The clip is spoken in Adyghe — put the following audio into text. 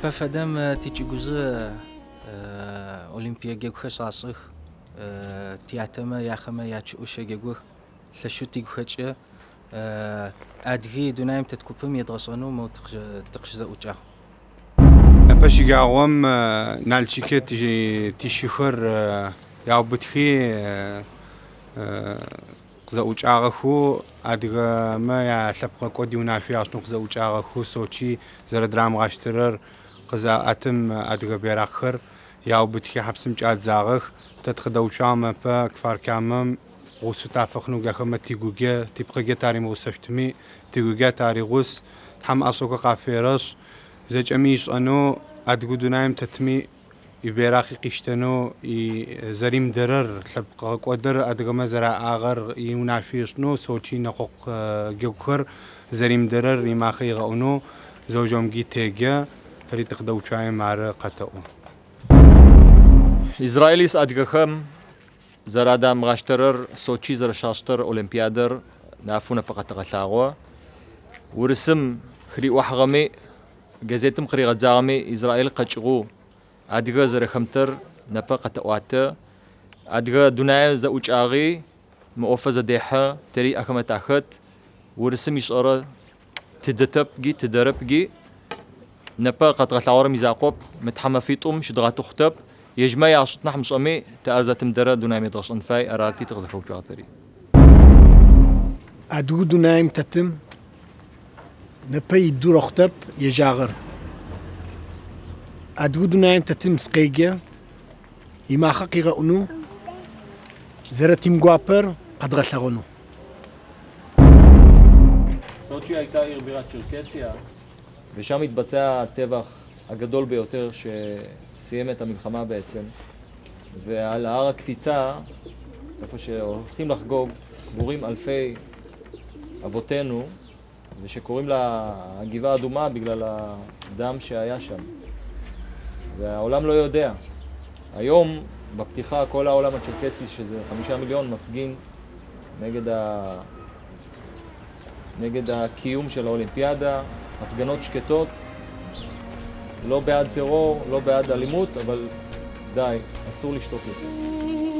Непэ фэдэм тичӏыгужъы Олимпие джэгухэр щашӏых, тятэмэ яхэмэ ячӏыӏу щэджэгух, лъэшэу тыгу хэкӏы. Адыги дунаим тет купым едгъэшӏэнэу моу тыкъыщызэӏукӏагъ. Непэ щыгагъом Налчике тищыхэр яубытхи къызэӏукӏагъэхэу, адыгэмэ ялъэпкъгъэкӏод иунашъо ашӏынэу къызэӏукӏагъэхэу Сочи зэрэдырамыгъаштэрэр къызаӏэтым адыгэ бейракъхэр яубытхи хьапсым кӏадзагъэх. Тэ тыкъыдэуцуагъ мэпэ Кфар-Камэм гъусэу тафэхъунэу ахэмэ тигугэ, типкъыгэ таримыгъусэщтми, тигугэ таригъус. Тхьэм ӏэшӏэхэр къаферэшӏ. Зэкӏэми ишӏэнэу адыгэ дунаим тэтми ибейракъи къиштэнэу зэримыдэрэр, лъэпкъгъэкӏодыр адыгэмэ зэраӏагъэр иунашъо ышӏынэу Сочи нэкъокъу джэгухэр зэримыдэрэр имахъэ игъэӏунэу зэужьомги теджэ, тэри тыкъыдэуцуаем ары къэтэӏо. Израиль ис адыгэхэм зэрадамыгъаштэрэр, Сочи зэрэщашӏтэр Олимпиадэр нафэу непэ къэтэгъэлъагъо. Урысым хыриӏохьыгъэми, газетым къыригъэдзагъэми Израиль къэкӏыгъэу адыгэ зэрэхэмытэр непэ къэтэӏуатэ. Адыгэ дунае зэӏукӏагъи мы ӏофэ зэдехьэ, тэри ахэмэ тахэт. Урысым ишӏэрэ тыдэтэпги, тыдэрэпги. Непэ къэдгъэлъагъорэм изакъоп, мы тхьамэфитӏум щыдгъэтыхъутэп. Ежьмэ яшӏыт нахь мышӏэми, тэ ар зэтымыдэрэ дунаим едгъэшӏэн фай, арати тыкъызэхэуцуагъ тэри. Адыгэ дунаим тэтым непэ идурэхъутэп ежьагъэр. Адыгэ дунаим тэтым сыкъеджэ, имахъэ къигъэӏунэу зэрэтимгуапэр къэдгъэлъэгъонэу. סוצ'י הייתה עיר בירת צ'רקסיה, ושם התבצע הטבח הגדול ביותר שסיים את המלחמה בעצם. ועל הר הקפיצה, איפה שהולכים לחגוג, קבורים אלפי אבותינו, ושקוראים לה הגבעה האדומה בגלל הדם שהיה שם. והעולם לא יודע. היום, בפתיחה, כל העולם הצ'רקסי, שזה 5 מיליון, מפגין נגד הקיום של האולימפיאדה, הפגנות שקטות, לא בעד טרור, לא בעד אלימות, אבל די, אסור לשתוק יותר.